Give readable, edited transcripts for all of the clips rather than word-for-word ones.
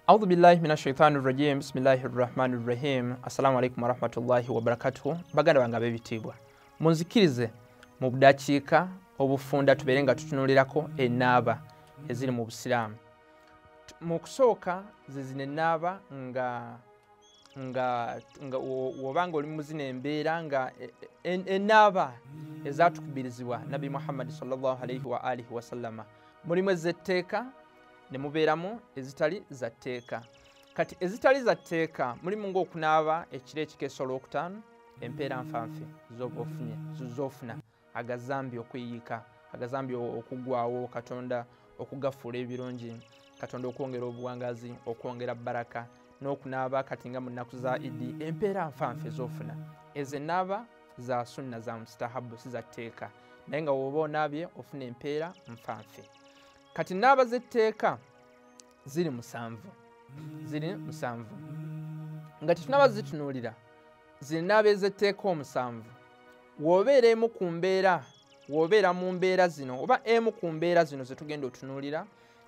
Audhu billahi minash shaitani rajim. Bismillahir rahmanir rahim. Assalamu alaikum warahmatullahi wabarakatuh. Baganda bange ab'ebitiibwa, munzikirize mu budakiika obufunda tubeere nga tutunuulirako ennaaba eziri mu Busiraamu. Mu kusooka ze zino ennaaba nga wobanga oli mu zino embeera nga ennaaba ezaatukubirizibwa Nabbi Muhammad sallallahu alaihi wa alihi wasallama. Mulimu ez'etteeka ne mubeeramu ezitali za tteeka. Kati ezitali za tteeka mulimu ng'okunaaba ekiro ekikeesa olwokutaano, empeera nfanfe z'oba ofunye z'ofuna, agazambi okuyiika, agazambi okuggwawo, Katonda okugafuula ebirungi, Katonda okwongera obuwangazi, okwongera baraka, n'okunaaba kati nga mu nnaku za Idi, empeera nfanfe z'ofuna. Ezo ennaaba za sunna za mustahabu, si za tteeka, naye nga bw'oba onaabye ofuna empeera nfanfe. Kati nnaaba z'etteeka ziri musanvu, ziri musanvu. Nga tetunaba zitunuulira, ziri nnaaba ez'etteeka omusanvu. W'obeera emu ku mbeera, w'obeera mu mbeera zino oba emu ku mbeera zino ze tugenda otunuulira,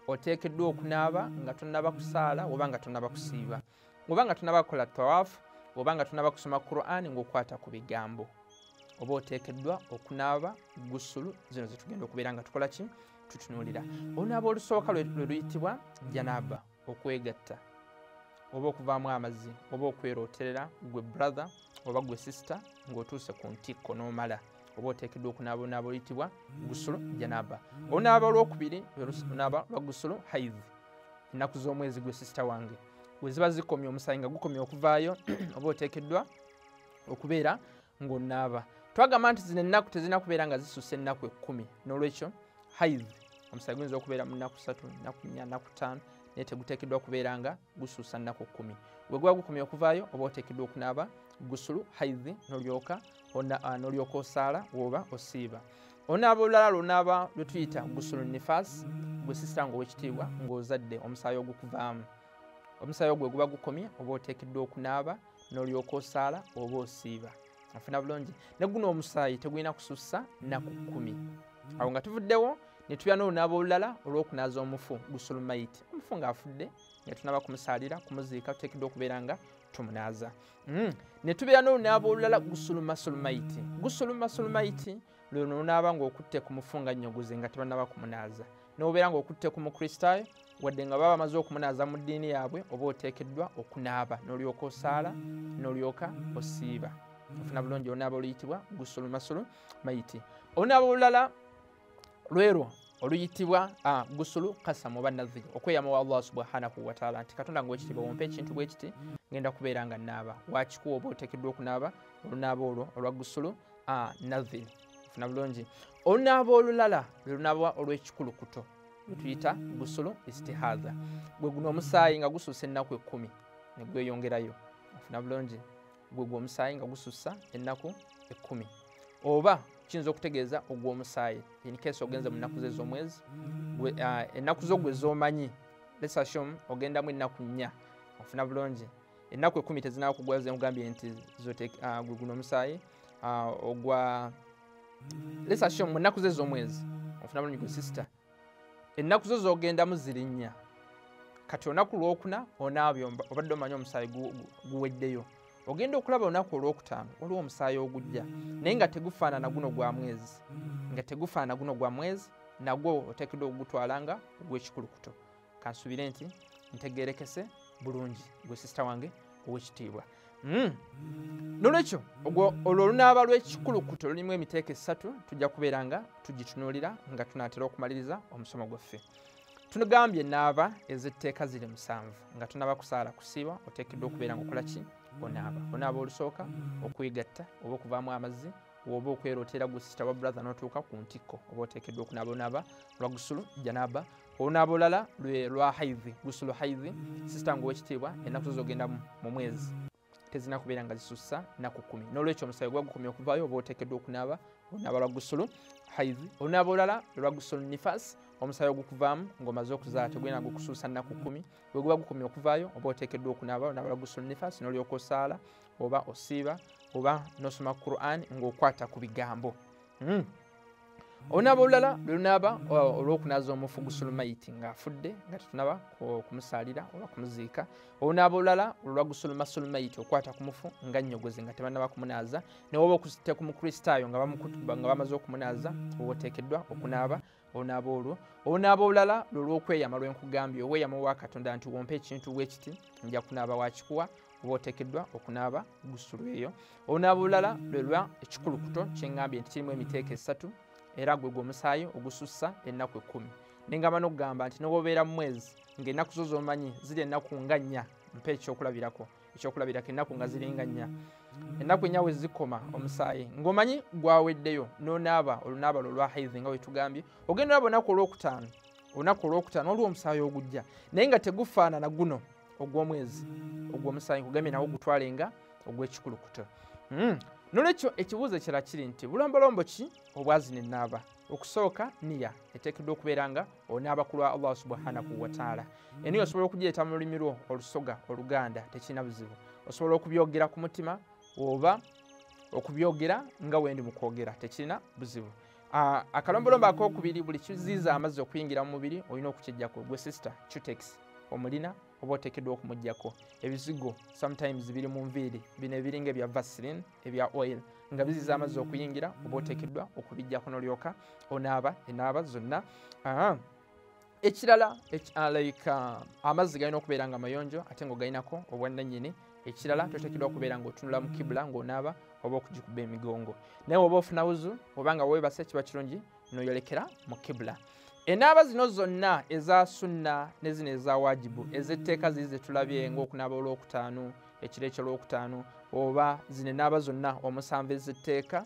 oteekeddwa okunaaba nga tonnaba kusaala oba nga tonnaba kusiiba, oba nga tonnaba kukola tawaafu, oba nga tonnaba kusoma Qur'an ng'okwata ku bigambo. Oba oteekeddwa okunaaba gusulu zino ze tugenda okubeera nga tukola ki? Tutunuulira. Olunaaba olusooka lwe luyitibwa janaba, okwegatta oba okuvaamu amazzi oba okwerooterera gwe brother oba gwe sister ng'otuuse ku ntikko n'omala, oba oteekeddwa okunaaba olunaaba oluyitibwa gusulu janaba. Olunaaba olwokubiri lunaaba lwa gusulu haidh, ennaku z'omwezi gwe sister wange bwe ziba zikomye omusaayi nga gukomye okuvaayo, oba oteekeddwa okubeera ng'onaaba. Twagamba nti zino ennaku tezirina kubeera nga zisussa ennaku 10. N'olwekyo haidh omusaayi guyinza okubeera mu nnaku 3, nnaku 4, nnaku 5, naye teguteekeddwa kubeera nga gusussa nnaku 10. Bwe guba gukomye okuvaayo oba oteekeddwa okunaaba gusulu haidh n'olyoka osaala oba osiiba. Onaaba olulala lunaaba lwe tuyita gusulu nifas, gwe sisita ng'owekitiibwa ng'ozadde omusaayi ogukuvaamu. Omusaayi ogwo guba gukomye oba oteekeddwa okunaaba n'olyoka osaala oba osiiba. Afuna bulungi. Ne guno omusaayi tegulina kusussa nnaku 10. Awo nga tuvuddewo ne tubeera n'olunaaba olulala olw'okunaaza omufu, gusulu mayiti. Omufu ng'afudde nga tunaba kumusaalira, kumuziika, tuteekeddwa okubeera nga tumunaaza. Ne tubeera n'olunaaba olulala gusulu masulu mayiti. Gusulu masulu mayiti lwe lunaaba ng'okutte ku mufu nga nnyogoze nga tebannaba kumunaaza. N'obeera ng'okutte ku Mukristaayo, wadde nga baba bamaze okumunaaza mu ddiini yaabwe, oba oteekeddwa okunaaba n'olyoka osaala n'olyoka osiiba. Ofuna bulungi olunaaba oluyitibwa gusulu masulu mayiti. Olunaaba olulala lwerwo oluyitibwa gusulu kasamu oba nadhiri, okweyama wa Allah subhanahu wa ta'ala nti Katonda ng'owekitiibwa wompa ekintu bwe kiti ngenda kubeera nga nnaaba. Wakikuwa oba oteekeddwa okunaaba olunaaba olwo olwa gusulu nadhiri. Ofuna bulungi. Olunaaba olulala lwe lunaaba olw'ekikulukuto lwe tuyita gusulu istihadha. Gwe guno omusaayi nga gusussa ennaku 10 ne gweyongerayo. Ofuna bulungi. Gwe gwo omusaayi nga gusussa ennaku 10. Oba kiyinza okutegeeza ogw'omusaayi in case ogenze mu nnaku ze ez'omwezi, ennaku zo gwe z'omanyi, let's assume ogendamu ennaku 4. Ofuna bulungi. Ennaku 10 tezinaba kugwa ze nkugambye nti gwe guno omusaayi ogwa, let's assume mu nnaku ze ez'omwezi. Ofuna bulungi gwe sister, ennaku zo z'ogendamu ziri 4. Kati olunaku lwokuna onaabye, obadde omanyi omusaayi guweddeyo. Ogenda okulaba olunaku olwokutaano waliwo omusaayi ogujja naye nga tegufaanana guno gwa mwezi, nga tegufaanana guno gwa mwezi, nagwo oteekeddwa okugutwala nga ogw'ekikulukuto. Kansuubire nti ntegeerekese bulungi gwe sisita wange ow'ekitiibwa. N'olwekyo olwo olunaaba lw'ekikulukuto lulimu emiteeko 3, tujja kubeera nga tugitunuulira nga tunaatera okumaliriza omusomo gwaffe. Tunagambye ennaaba ez'etteeka ziri 7. Nga tunaba kusaala kusiiba oteekeddwa okubeera ng'okola ki? Onaaba. Onaaba olusooka okwegatta oba okuvaamu amazzi oba okwerootera gwe sister wa brother n'otuuka ku ntikko, oba oteekeddwa okunaaba olunaaba lwa gusulu janaba. Olunaaba olulala lwe lwa haidhi, gusulu haidhi, sister ng'owekitiibwa ennaku zo z'ogendamu mu mwezi tezirina kubeera nga zisussa nnaku 10. N'olwekyo omusaayi gwa gukomye okuvaayo oba oteekeddwa okunaaba olunaaba lwa gusulu haidhi. Olunaaba olulala lwa gusulu nifas, omusaayi ogukuvaamu ng'omaze okuzaala tegulina gukusuusa nnaku 10. Bwe guba gukomye okuvaayo oba oteekeddwa okunaaba olunaaba lwa gusulu nifas n'olyoka osaala oba osiiba oba n'osoma Qur'an ng'okwata ku bigambo. Olunaaba olulala lwe lunaaba olw'okunaaza omufu gusulumayiti ng'afudde nga tetunaba kumusaalira oba kumuziika. Olunaaba olulala olwa gusuluma-sulumayiti, okwata ku mufu nga nnyogoze nga tebannaba kumunaaza. Ne woba okutte ku Mukristaayo nga bamaze okumunaaza, oba oteekeddwa okunaaba olunaaba olwo. Olunaaba olulala lwe lw'okweyama lwe nkugambye, obweyamo bwa Katonda nti wompa ekintu bwe kiti nja kunaaba, wakikuwa, oba oteekeddwa okunaaba gusulu eyo. Olunaaba olulala lwe lwa ekikulukuto kye ŋŋambye nti kirimu emiteeko 3, era gwe gw'omusaayi ogusussa ennaku 10. Nengamba n'okugamba nti ne bw'obeera mu mwezi ng'ennaku zo z'omanyi ziri ennaku nga 4, mpa ekyokulabirako ennaku nga ziri nga 4, ennaku 4 we zikoma omusaayi ng'omanyi gwaweddeyo, n'onaaba olunaaba lwo lwa haidhi nga bwe tugambye, ogenda olaba olunaku olwokutaano, olunaku olwokutaano waliwo omusaayi ogujja naye nga tegufaanana guno ogw'omwezi ogw'omusaayi nkugambye nawo gutwale nga ogw'ekikulukuto. Nolwekyo ekibuuzo ekirala kiri nti bulombolombo ki obwazina ennaaba? Okusooka, niya eteekeddwa okubeera nga onaaba ku lwa Allah subhanahu wa ta'ala. Eniya osobola okugireeta mu lulimi lwo Olusoga, Oluganda, tekirina buzibu. Osobola okubyogera ku mutima oba okubyogera nga wendi mu kwogera, tekirina buzibu. Akalombolombo akookubiri, buli kiziiza amazzi okuyingira mu mubiri olina okukiggyako. Gwe sister, cutex omulina oba oteekeddwa okumuggyako. Ebizigo sometimes biri mu nviiri, bino ebiringa ebya vaseline, ebya oil, nga biziza amazzi okuyingira, oba oteekeddwa okubiggyako n'olyoka onaaba enaaba zonna. Ekirala, like amazzi galina okubeera nga mayonjo ate ng'ogalinako obwannannyini. Ekirala, toteekeddwa okubeera ng'otunula mu kibula ng'onaaba oba okugikuba emigongo. Naye oba ofuna wuzu oba nga weebase, kiba kirungi n'oyolekera mu kibula. Enaaba zino zonna eza sunna ne zino eza wajibu, ez'etteeka ziri ze tulabye ng'okunaaba olwokutaano, ekiro ekyolwokutaano, oba zino enaaba zonna 7 ez'etteeka,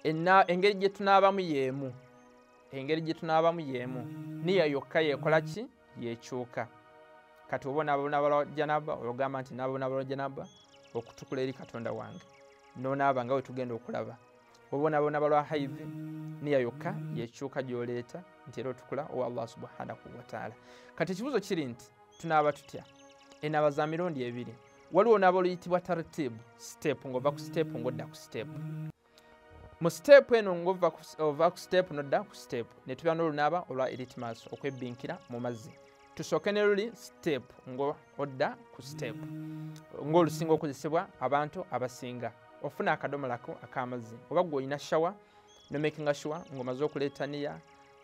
engeri gye tunaabamu y'emu, engeri gye tunaabamu y'emu, niya yokka yeekola ki? Yeekyuka. Kati oba onaaba olunaaba lwa janaba, ogamba nti naaba olunaaba lwa janaba okutukula eri Katonda wange, n'onaaba nga bwe tugenda okulaba. Oba onaaba olunaaba lwa haidhi, niya yokka yeekyuka gy'oleeta nti era otukula owa Allah subhanahu wa ta'ala. Kati ekibuuzo kiri nti tunaaba tutya? Enaaba za mirundi 2. Waliwo onaaba oluyitibwa tartib, step, ng'ova ku step ng'odda ku step. Mu step eno ng'ova ku step n'odda ku step, ne tubeera n'olunaaba olwa iritmas, okwebbinkira mu mazzi. Tusooke ne luli step ng'odda ku step, ng'olusinga okukozesebwa abantu abasinga. Ofuna akadomolako ak'amazzi, oba gwe olina shower, no making sure ng'omaze okuleeta niya,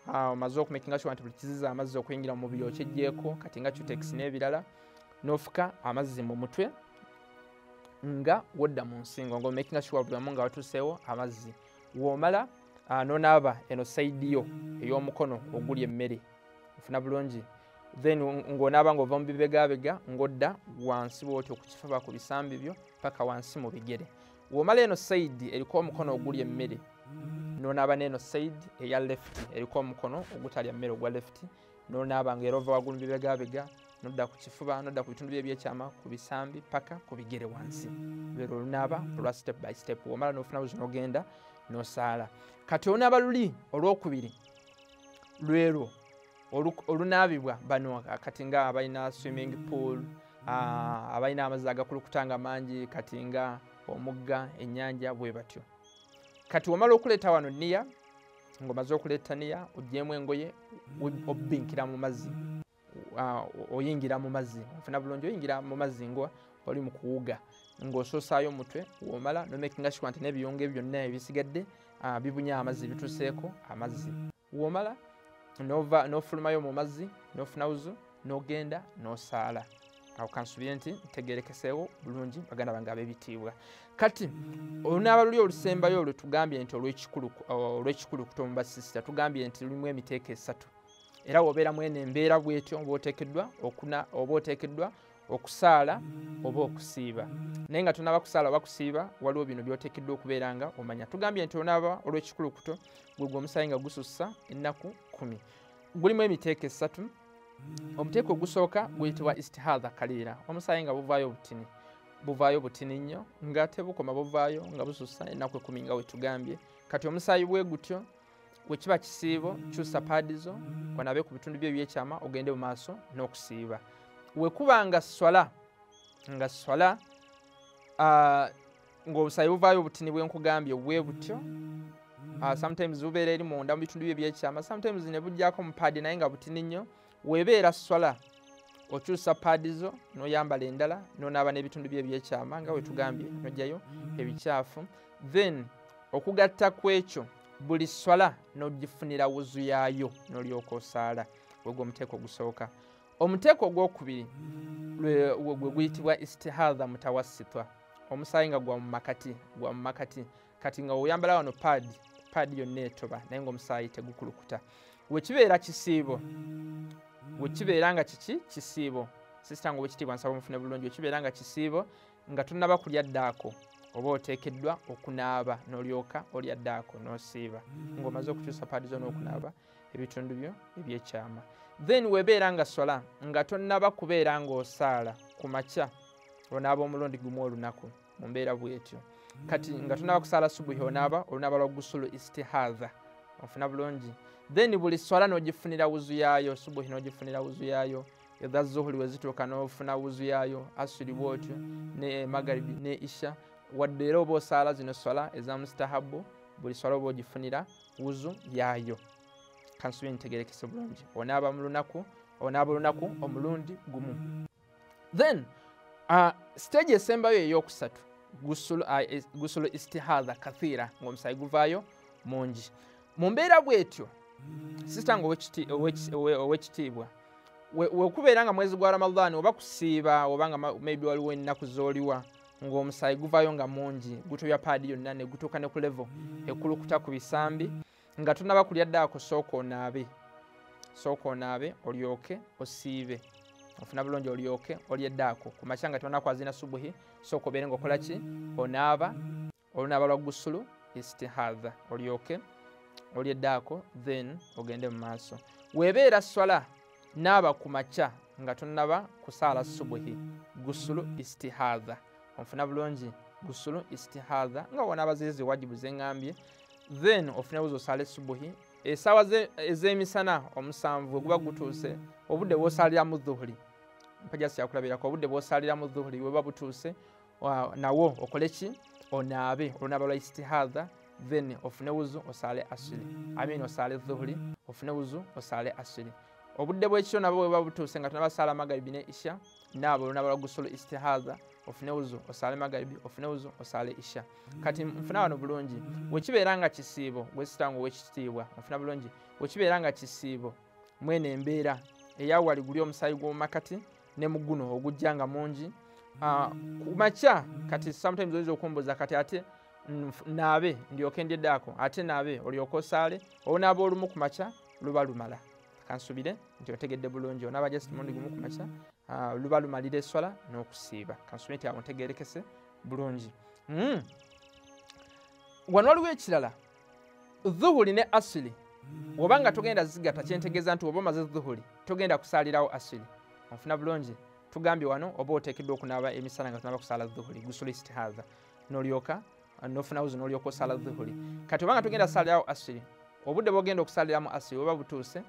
omaze okumakinga sure nti buli kiziza amazzi okuyingira mu mubiri okyeggyeko, kati nga cutex n'ebirala, n'ofuka amazzi mu mutwe nga wodda mu nsingo, ng'omakinga sure buli wamu nga watuuseewo amazzi. W'omala n'onaaba eno sayidi yo ey'omukono oguli emmere, ofuna bulungi. Then ng'onaaba ng'ova mu bibegabega ng'odda wansi bw'otyo ku kifuba, ku bisambi byo, paka wansi mu bigere. W'omala eno sayidi eriko omukono oguli emmere, n'onaaba n'eno sayidi eya left eriko omukono ogutalya mmere ogwa left, n'onaaba ng'era ova waggulu mu bibegabega n'odda ku kifuba, n'odda ku bitundu bye ebyekyama, ku bisambi, paka ku bigere wansi. Lwero olunaaba olwa step by step. W'omala n'ofuna buzi n'ogenda n'osaala. Kati olunaaba luli olwokubiri lwerwo olunaabibwa bano kati nga abalina swimming pool, abalina amazzi agakulukuta nga mangi, kati nga omugga, ennyanja, bwe batyo. Kati w'omala okuleeta wano niya, ng'omaze okuleeta niya, oggyemu engoye, obbinkira mu mazzi, oyingira mu mazzi, ofuna bulungi, oyingira mu mazzi nga oli mu kuwuga, ng'osoosaayo omutwe. W'omala n'omakinga sure nti n'ebiyungo ebyo byonna ebisigadde bibunya amazzi, bituuseeko amazzi. W'omala n'ofulumayo mu mazzi, n'ofuna wuzu, n'ogenda n'osaala. Awo kansubire nti ntegeerekeseewo bulungi baganda bange ab'ebitiibwa. Kati olunaaba luli olusembayo olwo tugambye nti olw'ekikulukuto mu basisita, tugambye nti lulimu emiteeko 3. Era w'obeera mwene embeera bw'etyo oba oteekeddwa okusaala oba okusiiba. Naye nga tonaaba kusaala oba kusiiba, waliwo bino by'oteekeddwa okubeera nga omanya. Tugambye nti olunaaba olw'ekikulukuto gwe gw'omusaayi nga gusussa ennaku 10. Gulimu emiteeko 3. Omuteeko ogusooka guyitibwa istihadha kalira, omusaayi nga buvaayo butini, buvaayo butini nnyo nga tebukoma, buvaayo nga busussa ennaku 10 nga we tugambye. Kati omusaayi bwe gutyo bwe kiba kisiibo, kyusa paadi zo onabe ku bitundu byo ebyekyama, ogende mu maaso n'okusiiba. We kuba nga swala, ng'omusaayi buvaayo obutini bwe nkugambye bwe butyo, Sometimes bubeera eri munda mu bitundu bye ebyekyama, sometimes ne bujjako mu paadi naye nga butini nnyo. Webeera swala okyusa paadi zo n'oyambala endala n'onaaba n'ebitundu bye ebyekyama nga bwe tugambye, n'oggyayo ebikyafu. Then okugatta ku ekyo buli swala n'ogifunira wuzu yaayo n'olyoka osaala. Gwegwo omuteeko ogusooka. Omuteeko ogwokubiri gwe guyitibwa istihadha mutawassitwa, omusaayi nga gwa mu makati, kati nga oyambala wano paadi yonna etoba naye ng'omusaayi tegukulukuta. Wekibeera kisiibo, wekibeera nga kiki kisiibo, sisita nga owekitiibwa nsaba omufune bulungi, wekibeera nga kisiibo nga tonnaba kulya ddaako oba oteekeddwa okunaaba n'olyoka olya ddaako n'osiiba ng'omaze okukyusa paadi zo n'okunaaba ebitundu byo ebyekyama. Then webeera nga swala nga tonnaba kubeera ng'osaala ku makya, onaaba omulundi gumu olunaku mu mbeera bw'etyo. Kati nga tonnaba kusaala subuhi onaaba olunaaba lwa gusulu istihadha, ofuna bulungi. Then buli swala n'ogifunira wuzu yaayo, subuhi n'ogifunira wuzu yaayo, eza zuhuri wezituuka n'ofuna wuzu yaayo, asuri bw'otyo ne magaribi ne isha. Wadde era oba osaala zino swala eza mustahabu, buli swala oba ogifunira wuzu yaayo. Kansubire ntegerekese bulungi. Onaaba mu lunaku, onaaba olunaku omulundi gumu. Then stage esembayo eyokusatu gusulu istihadha kathira, ng'omusaayi guvaayo mungi. Mu mbeera bw'etyo sisita nga owekitiibwa wekubeera nga mwezi gwa Ramadhan oba kusiiba oba nga maybe waliwo ennaku z'oliwa ng'omusaayi guvaayo nga mungi, gutobya paadi yonna ne gutuuka ne ku level ekulukuta ku bisambi, nga tonnaba kulya ddaako sooka onaabe olyoke osiibe, ofuna bulungi olyoke olye ddaako ku makya nga tonnaba kwazina subuhi. Sooka obeere ng'okola ki, onaaba olunaaba lwa gusulu istihadha olyoke olye ddaako, then ogende mu maaso. Webeera swala naaba ku makya nga tonnaba kusaala subuhi, gusulu istihadha, onfuna bulungi, gusulu istihadha nga wonaaba zizi wajibu zeŋŋambye. Then ofune wuzu osaale subuhi. Essaawa ez'emisana omusanvu guba gutuuse, obudde bw'osaaliramu dhuhuri, mpajja syakulabirako, obudde bw'osaaliramu dhuhuri bwe buba butuuse nawo okole ki, onaabe olunaaba lwa istihadha, then ofune wuzu osaale asiri, osaale dhuhuri, ofune wuzu osaale asiri. Obudde bw'ekiro nabwo bwe buba butuuse nga tonnaba saala magaribi ne isha, naaba olunaaba lwa gusulu istihadha, ofune wuzu osaale magaribi, ofune wuzu osaale isha. Kati nfuna wano bulungi, wekibeera nga kisiibo gwesita nga owekitiibwa, nfuna bulungi, wekibeera nga kisiibo mwene embeera eyawali guli omusaayi gw'omu makati ne mu guno ogujja nga mungi ku makya. Kati sometimes oyinza okumbuuza kati ate naabe ndyoke ndye ddaako, ate naabe olyoke osaale, onaaba olumu ku makya luba lumala. Kansubire nti otegedde bulungi, onaaba just mulundi gumu ku makya luba lumalira eswala n'okusiiba. Kansubire nti awo ntegerekese bulungi. Wano waliwo ekirala, dhuhuri ne asiri oba nga togenda zigatta, kyentegeeza nti oba omaze dhuhuri togenda kusaalirawo asiri, onfuna bulungi. Tugambye wano oba oteekeddwa okunaaba emisana nga tonaba kusaala dhuhuri, gusulu istihadha, n'olyoka n'ofuna wuzu n'olyoka osaala dhuhuri. Kati oba nga togenda kusaalirawo asiri, obudde bw'ogenda okusaaliramu asiri oba butuuse,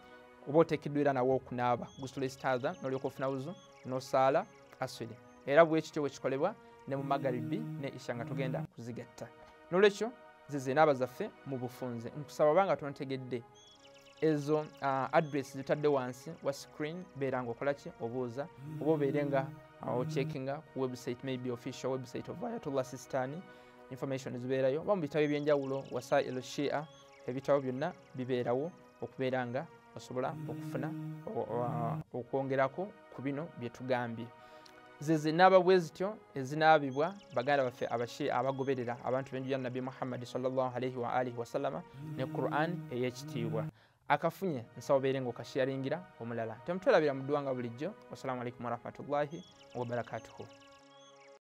oba oteekeddwa era nawo okunaaba gusulu istihadha n'olyoka ofuna wuzu n'osaala asiri. Era bwe kityo bwe kikolebwa ne mu magaribi ne isha nga togenda kuzigatta. N'olwekyo zize enaaba zaffe mu bufunze. Nkusaba oba nga tontegedde ezo address zitadde wansi wa screen, beera ng'okola ki, obuuza oba obeere nga ocheckinga ku website, maybe official website of Ayatollah Sistani, information zibeerayo, oba mu bitabo ebyenjawulo Wasailu Shia, ebitabo byonna bibeerawo okubeera nga osobola okufuna okwongerako ku bino bye tugambye. Ze zinaaba bwe zityo ezinaabibwa baganda baffe abashia abagoberera abantu b'enju ya Nabbi Muhammad sallallahu alaihi wa alihi wasallama ne Quran ey'ekitiibwa. Akafunye nsaba obeere ng'okasharingira omulala. Temutwerabira mu ddwanga bulijjo. Wassalamu alaikum warahmatullahi wabarakatuhu.